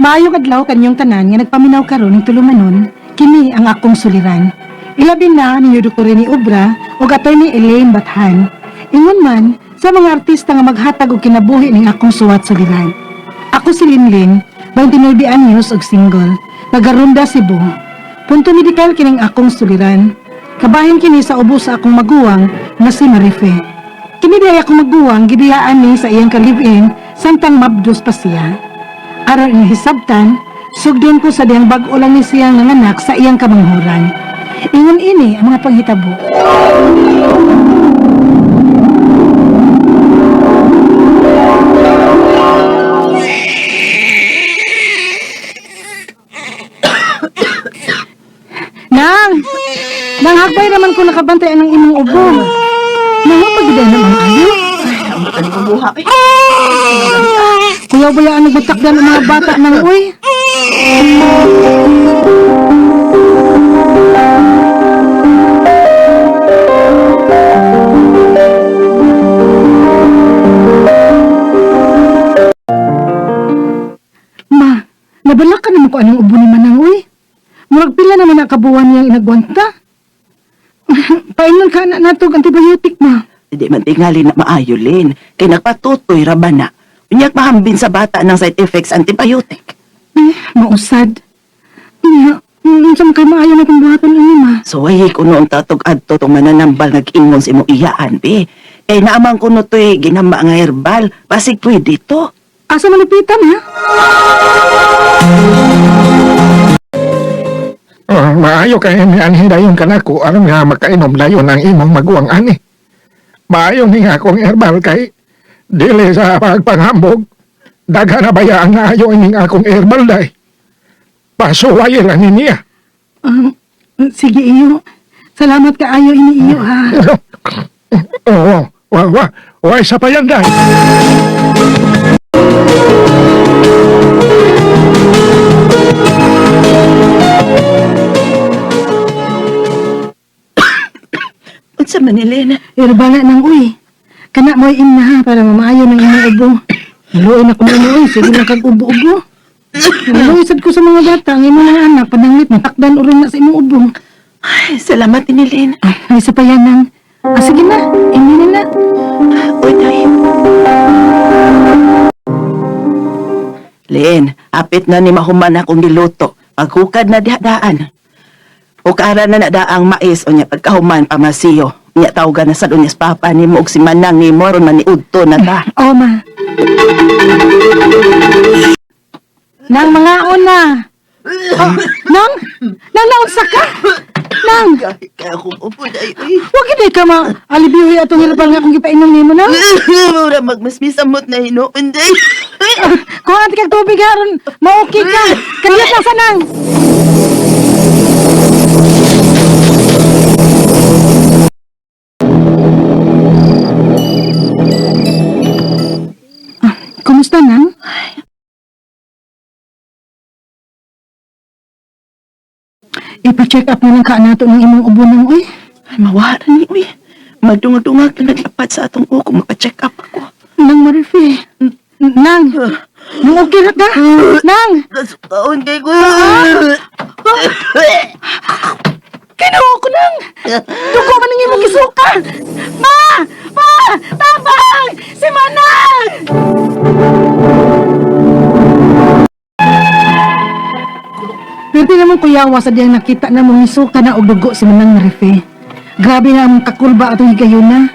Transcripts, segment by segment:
Maayong adlaw kanyong tanan nga nagpaminaw karon ning tulumanon, kini ang akong suliran. Ilabi na ninyo Dr. Rene Obra ug Attorney Elaine Bathan. Ingon man sa mga artista nga maghatag og kinabuhi ning akong suwat suliran. Ako si Linlin, 29 anyos og single, taga Ronda, Cebu. Punto medikal kining akong suliran. Kabahin kini sa ubo sa akong maguwang nga si Marife. Kini diay akong maguwang gibiyaan ni sa iyang ka-live-in samtang mabdos pa siya. Aron iyang hisabtan, sugdon ko sa diyang bag-o lang ni siyang nanganak sa iyang kamanghuran. Ingon ini ang mga panghitabo. Nang! Nang hagbay naman ko nakabantay ang imong ubo. Nang pagbiday na mga ayo. Ang kanilang buha eh. Kuya bayaan nagmatakdan ang mga bata nang uy. Ma, nabalak ka naman ko anong ubo ni Manang uy. Murag pila naman ang kabuwan niyang inagwanta. Painon ka na natog antibiotic, ma. Hindi man tingali na maayo, Lin. Kay nagpatutoy ra ba na. Unyag mahambin sa bata ng side effects antibiotic. Eh, mausad. Niya, unsa man kay maayo na kung buhaton ini, ma. So ay kuno ang tatog adto tong mananambal nag-ingon sa imong iyaan, be. Kay naamang kuno to'y ginama nga herbal. Basig pwede to. Asa malupitan, ha? Oh, maayo kay ni anhi dayon kanako aron nga makainom dayon ang imong maguwang ani. Maayo ni nga akong herbal kay dili sa pagpanghambog. Daghan na baya ang naayo ining akong herbal day. Pasuway lang ni niya. Sige, iyo. Salamat kaayo ini iyo, ha. Oo, wa wa wa sa payan day. Unsa man ni Lin? Herbala nang uy. Kana mo'y imna ha para mamaayo ng imong ubo. Naluoy na ko mo uy, sige lang kag ubo-ubo. Naluoy sad ko sa mga bata, ang imong mga anak pananglit matakdan uron na sa imong ubo. Ay, salamat ni Lin. Ay, isa pa yan nang. Ah, sige na, imina na. Uy, day. Lin, apit na ni mahuman akong giluto. Paghukad na dihadaan. Ukara na nadaang mais o niya pagkahuman pamasiyo. Niya tawgan na sa unyas papa ni mo og si Manang ni mo ron maniudto na ta. Oh, ma. Nang mga una. Oh, nang, nang naunsa ka? Nang, Kaya akong upo day. Uy. wag gid ka ma alibiwi atong herbal nga akong gipainom nimo nang. Mura magmasmisamot na hinuon day. Kuha natin kag tubig aron ma-okay ka. Kadiyot lang sa nang. Ah, kumusta nang? Ipa-check up na lang ka nato ng imong ubo nang uy. Ay, mawara ni uy. Magdungag-dungag na naglapat sa atong uko maka-check up ako. Nang Marife. Nang. Nang okay ra ka? Nang. Nasukaon kay ko. Kinuha ko nang! Dugo man ang imong gisuka! Ma! Ma! Tabang! Si Manang! Pwede naman kuyawa sa diyang nakita na mong isuka na og dugo si Manang Marife. Grabe na ang kakulba atong higayuna.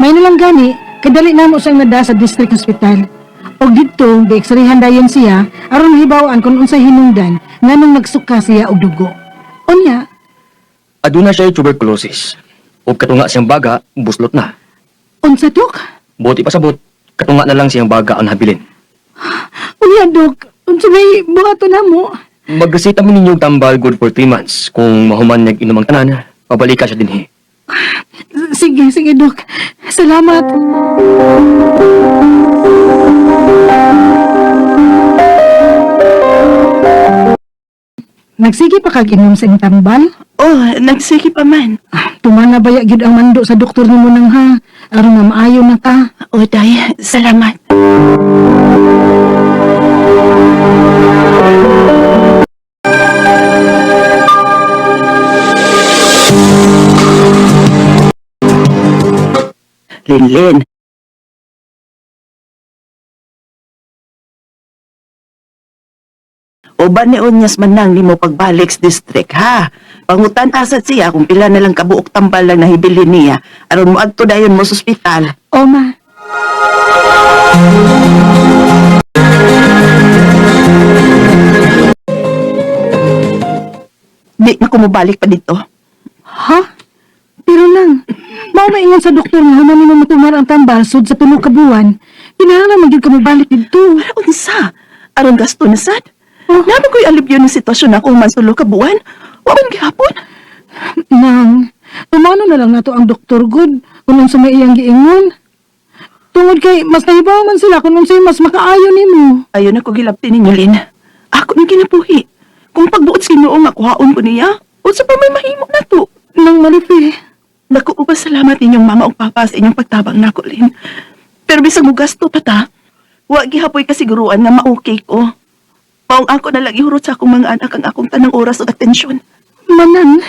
May nalang gani, kadali na mo siyang nada sa district hospital. Og didto, gi-x-rayhan dayon siya aron mahibaw-an kung unsay hinungdan nganong nagsuka siya og dugo. Unya, Aduna siya tuberculosis. Ug katunga siyang baga, buslot na. Unsa, Dok? Buti pa sabot, katunga na lang siyang baga ang habilin. Unya, Dok, unsa may buhaton namo? Magreseta mi ninyo og tambal good for 3 months. Kung mahuman niyag inom ang tanan, pabalika siya dinhi. Sige, sige, Dok. Salamat. Nagsige pa kag inom sa imong tambal? Oh, nagsige pa man. Ah, tumana baya gyud ang mando sa doktor nimo nang ha. Aron nga maayo na ka. Oh, day, salamat. Linlin. Uban ni Unyas manang nimo pagbalik sa district, ha? Pangutan asad siya kung pila na lang kabuok tambal lang nahibili niya aron moadto dayon mo sa ospital. O ma. Di na ko mobalik pa dito. Ha? Pero nang, mao maingon sa doktor nga human nimo matumar ang tambal sud sa tulo ka buwan. Kinahanglan man gyud ka mobalik didto. Para unsa? Aron gasto na sad? Oh. Namo ko'y alibyo ng sitwasyon ako man tulo ka buwan. Wa man gihapon. Nang, tumano na lang nato ang doktor good kung unsa may iyang giingon. Tungod kay mas nahibaw man sila kung unsay mas makaayo nimo. Ayon ako gilabti ninyo, Lin. Ako ni kinabuhi. Kung pagbuot sa Ginoo nga kuhaon ko niya, unsa pa may mahimo na to? Nang Marife, Naku, uba salamat ninyong mama ug papa sa inyong pagtabang nako, Lin. Pero bisag mo gasto pa ta, wa gihapoy kasiguruan nga ma-okay ko. Maong ako na lang ihurot sa akong mga anak ang akong tanang oras ug atensyon. Manan.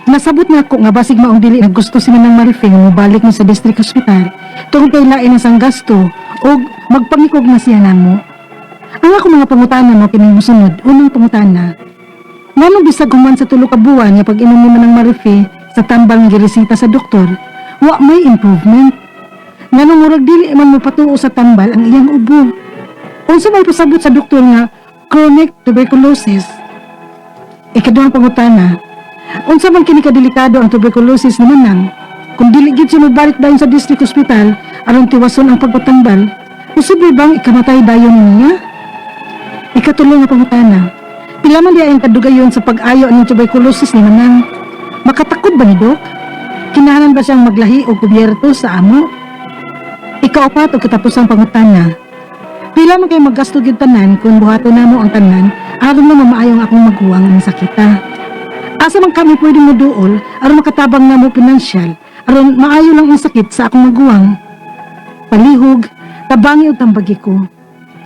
Nasabot na ako nga basig maong dili naggusto si Manang Marife nga mobalik mo sa district hospital tungod kay lain na sang gasto ug magpangikog na siya namo. Ang ako mga pangutana mo kining mosunod, unang pangutana. Nganong bisag human sa tulo ka buwan nga pag-inom ni Manang Marife sa tambal nga giresita sa doktor, wa may improvement. Nganong murag dili man mo patuo sa tambal ang iyang ubo. Unsa may pasabot sa doktor nga chronic tuberculosis? Ikaduhang pangutana, unsa man kini kadelikado ang tuberculosis ni Manang? Kung dili gid siya mobalik dayon sa district hospital aron tiwason ang pagpatambal, posible bang ikamatay dayon niya? Ikatulo nga pangutana, pila man diay ang kadugayon sa pag-ayo ng tuberculosis ni Manang? Makatakod ba ni Dok? Kinahanglan ba siyang maglahi og kubyerto sa amo? Ikaapat o katapusang pangutana, pila man kay maggasto gyud tanan kung buhaton namo ang tanan aron na mamaayo ang akong maguwang ang sakita. Asa man kami pwede mo duol aron makatabang namo pinansyal aron maayo lang ang sakit sa akong maguwang. Palihog, tabangi og tambagi ko.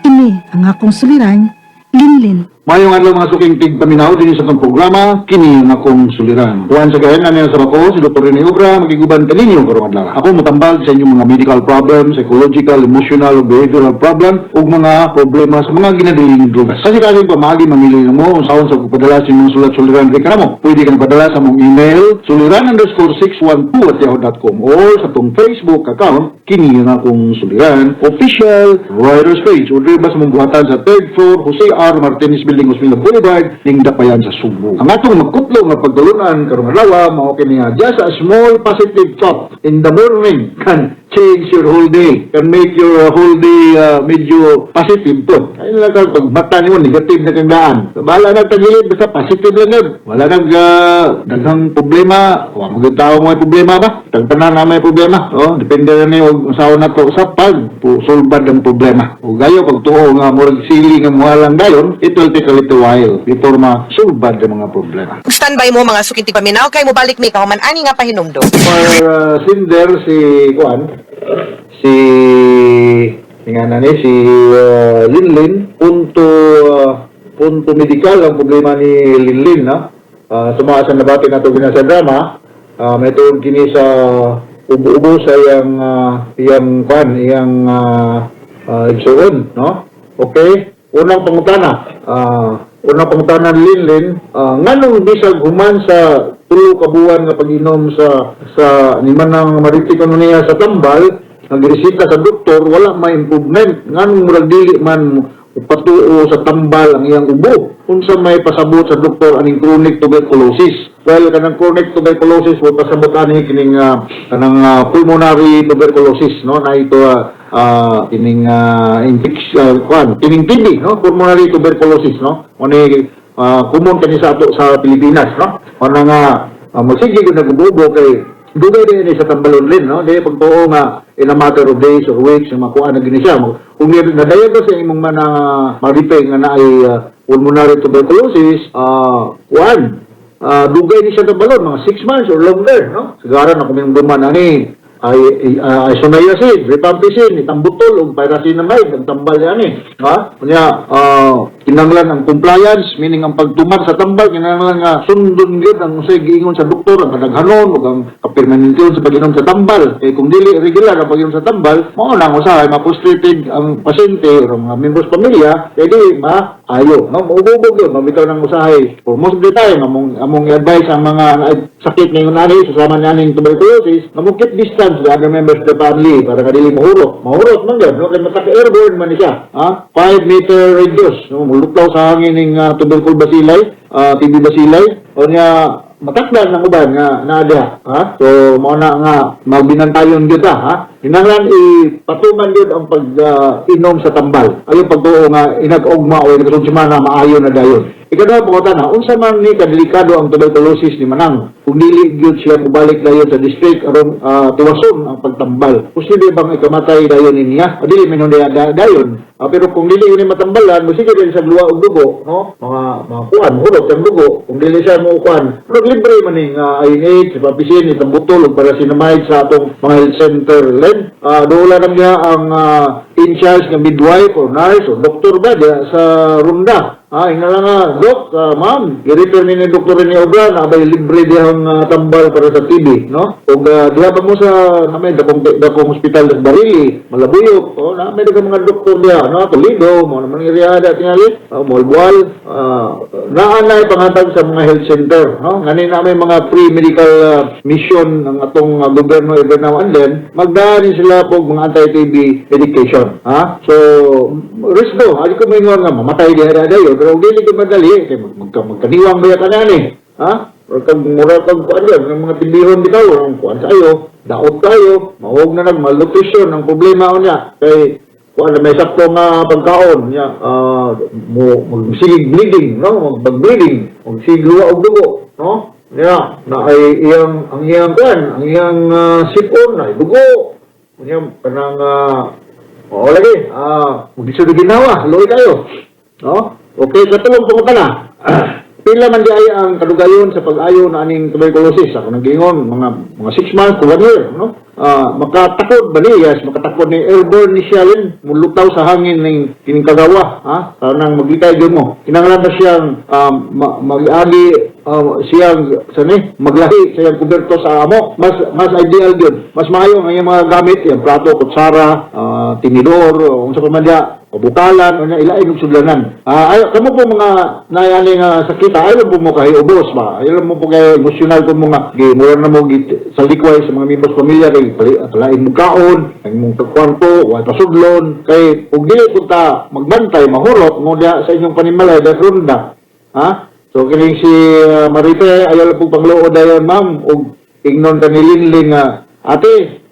Kini ang akong suliran, Linlin. Mayong adlaw mga suking tigpaminaw dinhi sa atong programa kini ang akong suliran. Once again, ani sa ako si Dr. Rene Obra magiguban kaninyo karong adlaw. Ako motambag sa inyong mga medical problems, psychological, emotional, behavioral problem ug mga problema sa mga ginadiling drugas. Kasi kasi pamagi mamili namo unsaon sa pagpadala sa inyong sulat suliran kay kanamo. Pwede kang padala sa mong email suliran_612@yahoo.com or sa atong Facebook account kini ang akong suliran official writers page o diri ba sa mong buhatan sa third floor Jose R. Martinez Building, Osmeña Boulevard, ning Dapayan sa Subo. Ang atong magkutlo nga pagtulunan karong adlaw mao kini nga just a small positive thought in the morning can change your whole day, can make your whole day medyo positive to. Ay lang kang pag mata nimo negative na kang daan. Bahala na tagilid basta positive lang yun. Wala nang daghang problema, wa man gyud tao may problema ba? Tagtanan na may problema. Oh, depende na ni og usaon na to sa pag sulbad ang problema. O gayo pag tuo nga murag sili nga muhalang dayon, it will take a little while before masulbad ang mga problema. Standby mo mga suking tigpaminaw kay mobalik mi kahuman ani nga pahinumdom. For Cinder si Kuan, si nga na ni si Linlin punto punto medical ang problema ni Linlin, no? Suma sa nabati nato gina sa drama, may tuod kini sa ubo-ubo sa iyang iyang kuan, iyang igsuon, no? Okay? Unang pangutana, unang pangutana ni Linlin, nganong bisag human sa tulo ka buwan nga pag-inom sa ni Manang Maripi kuno niya sa tambal, nagresita sa doktor, wala may improvement. Nganong murag dili man patuo sa tambal ang iyang ubo? Unsa may pasabot sa doktor aning chronic tuberculosis? Well, kanang chronic tuberculosis wa pasabot ani kining kanang pulmonary tuberculosis, no? Na ito kining infection kuan, kining TB, no? Pulmonary tuberculosis, no? Ani common kani sa ato sa Pilipinas, no? Ana nga magsige gyud nagububo kay dugay din ni sa tambalon lin, no? Di pagtuo nga in a matter of days or weeks nga makuha na gini siya. Kung na-diagnose ang imong mana maripe nga naay pulmonary tuberculosis, kuan, dugay ni siya tambalon mga 6 months or longer, no? Sigara na kuming duman ani Ay isoniazid, rifampicin, ethambutol ug pyrazinamide ang tambal yan eh. Ha? Unya kinahanglan ang compliance, meaning ang pagtuman sa tambal, kinahanglan nga sundon gyud ang unsay giingon sa doktor, ang kadaghanon ug ang kapirmanente sa pag-inom sa tambal. Eh kung dili regular ang pag-inom sa tambal, mao na ang usahay ma-frustrated ang pasyente o mga members pamilya, kay dili maayo, no? Maubog yun, mabitaw ng usahay. For most of the time, among i-advise ang mga sakit ngayon ani, susama niya ning tuberculosis, among keep distance with other members of the family para ka dili mahurot. Mahurot man yun, no? Kay mataka airborne man ni siya. Ha? 5 meter radius, no? Mulutaw sa hangin ning tubercle bacilli, TB bacilli, o niya matakdan ng uban nga naa diha, ha? So mao na nga magbinantayon gyud ta, ha? Kinahanglan ipatuman gyud ang pag-inom sa tambal. Ayaw pagtuo nga inag-ugma o inag semana maayo na dayon. Ikaduha, pangutana, unsa man ni kadelikado ang tuberculosis ni Manang? Kung dili gyud siya mobalik dayon sa district aron tiwason ang pagtambal. Posible bang ikamatay dayon niya? O dili man dayon. Pero kung dili yun matambalan, mo sige din sa luwa og dugo, no? Mga kuan, hurot ang dugo. Kung dili siya mo kuan, pero libre man ning INH, rifampicin, ethambutol ug pyrazinamide sa atong mga health center. Len, doon lang niya ang in charge nga midwife or nurse or doktor ba diya sa runda. Ingna lang nga, "Dok, ma'am, i-refer ni Doktor ni Obra na abay libre dihang tambal para sa TB," no? Ug diha pa mo sa na may dakong ospital sa Barili, Malabuyok, oh, na may daghang mga doktor diha, no? Toledo, mo naman area da tingali, Moalboal, naa na ipangatag sa mga health center, no? Ngani na may mga free medical mission ng atong gobyerno every now and then, magdaan sila og mga anti-TB medication, ha? So, risk do, ali ko moingon nga mamatay diha dayon, pero kung dili ko madali, kay magkaniwang ba ka na ni? Ha? Mura kag mura kag kuan yan, ng mga tibihon bitaw, ang kuan kayo, daot kayo, mahog na nag malnutrition ang problema niya. Kay kuan na may sakto nga pagkaon niya, mo magsigig bleeding, no? Mag bleeding, magsigig luwa og dugo, no? Niya, na ay iyang ang iyang kuan, ang iyang sipon na dugo. Niya kanang oo lagi, maglisod og ginawa, luoy kayo. No? Okay, katulong pangutana. Pila man di ay ang kadugayon sa pag-ayo na aning tuberculosis? Ako nang giingon, mga 6 months to 1 year, no? Makatakod ba ni? Yes, makatakod ni, airborne ni siya rin. Mulutaw sa hangin ning kining kagawa, ha? Kanang maglikay gyud mo. Kinahanglan ba siyang mag-agi siyang sa ni maglahi sa iyang kuberto sa amo? Mas ideal gyud. Mas maayo ang iyang mga gamit, iyang plato, kutsara, tinidor, unsa pa man diya, kabukalan, o niya ilain og sudlanan. Ay kamo po mga naayani nga sakita, ayaw po mo kay ubos ba? Ayaw mo po kay emosyonal po mo nga gi mura na mo gi sa likway sa mga members pamilya kay palain mo kaon, ang imong kwarto, wa pasudlon kay ug dili pud ta magbantay mahurot mo diha sa inyong panimalay dahil runda. Ha? So kining si Marite, ayaw lang po pangluod dayon, ma'am, ug ingnon ka ni Linling nga, "Ate,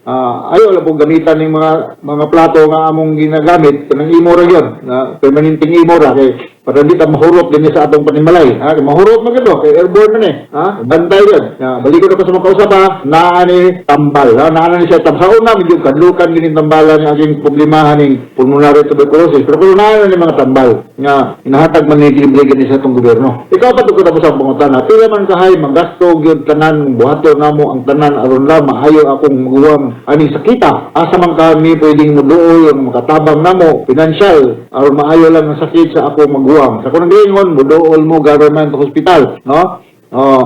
ayaw lang po gamitan ng mga plato nga among ginagamit, kanang imo ra gyud na permanenteng imo ra kay para di ta mahurot din sa atong panimalay, ha?" Kay mahurot man gyud kay airborne man eh, ha? Bantay gyud. Ya, balik ko na sa mga kausap, ha. Naa ni tambal, ha? Naa ni siya tambal. Sa una medyo kadlukan gini tambalan ng aking problemahan ning pulmonary tuberculosis, pero kung naa ni mga tambal nga inahatag man ni libre gani sa atong gobyerno. Ikaw pa ko tapos ang pangutana. Pila man kahay magasto gyud tanan buhaton namo ang tanan aron lang maayo akong maguwang ani sakita? Asa man kami pwedeng muduol ang makatabang namo financial aron maayo lang ang sakit sa akong maguwang? Sa kunang giingon, muduol mo government hospital, no? Oh,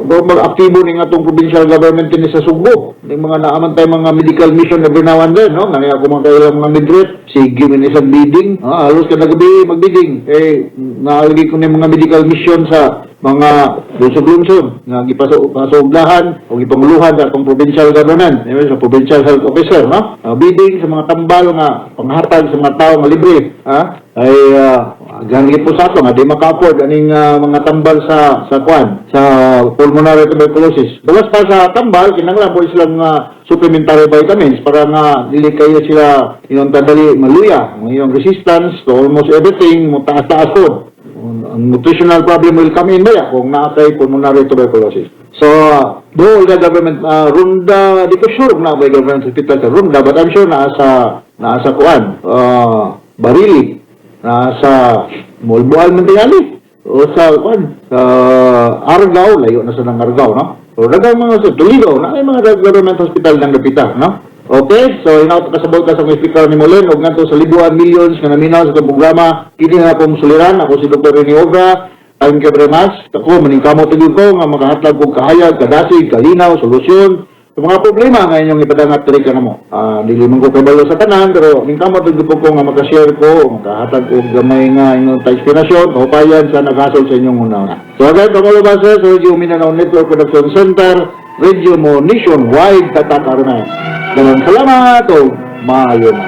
mag-aktibo ning atong provincial government kini sa Sugbo. Ning mga naaman tay mga medical mission every now and then, no? Ngani ako mga kailang mga midrep, sige man isang bidding, halos kada gabi magbidding. Eh naalagi ko ni mga medical mission sa mga lungsod-lungsod nga gipasuglahan o gipanguluhan sa atong provincial government, eh, sa provincial health officer, no? Bidding sa mga tambal nga panghatag sa mga tao nga libre, ha? Ay ganit po sa ato nga di maka-afford aning mga tambal sa kwan sa pulmonary tuberculosis. Gawas pa sa tambal, kinahanglan po silang supplementary vitamins para nga dili kayo sila ingon dali maluya. Ang iyong resistance to almost everything mo taas-taas po. Ang nutritional problem will come in ba kung naa kay pulmonary tuberculosis. So, dool the government, Runda, di ko sure kung naa ba government hospital sa Runda, but I'm sure naa sa kuan, Barili, naa sa Moalboal man tingali. O sa kwan, sa Argao, layo na sa nang Argao, no? So daghang mga sa Toledo, na ay mga government hospital nang dapita, no? Okay, so hinaut kasabot ka sa mga speaker ni Molen ug ngadto sa libuan millions nga naminaw sa itong programa. Kini nga akong suliran, ako si Dr. Rene Obra. Thank you very much. Ako, maningkamot gyud ko nga makahatag kog kahayag, kadasig, kalinaw, solusyon sa mga problema nga inyong ipadangat diri kanamo. Dili man ko kabalo sa tanan, pero ningkamot gyud po ko nga makashare ko, makahatag og gamay nga inyong inspirasyon, kaupayan sa naghasol sa inyong una. So again, from all of us here sa Radio Mindanao Network Production Center, Radio Mo Nationwide, tatak aron. Daghang salamat o maayo na.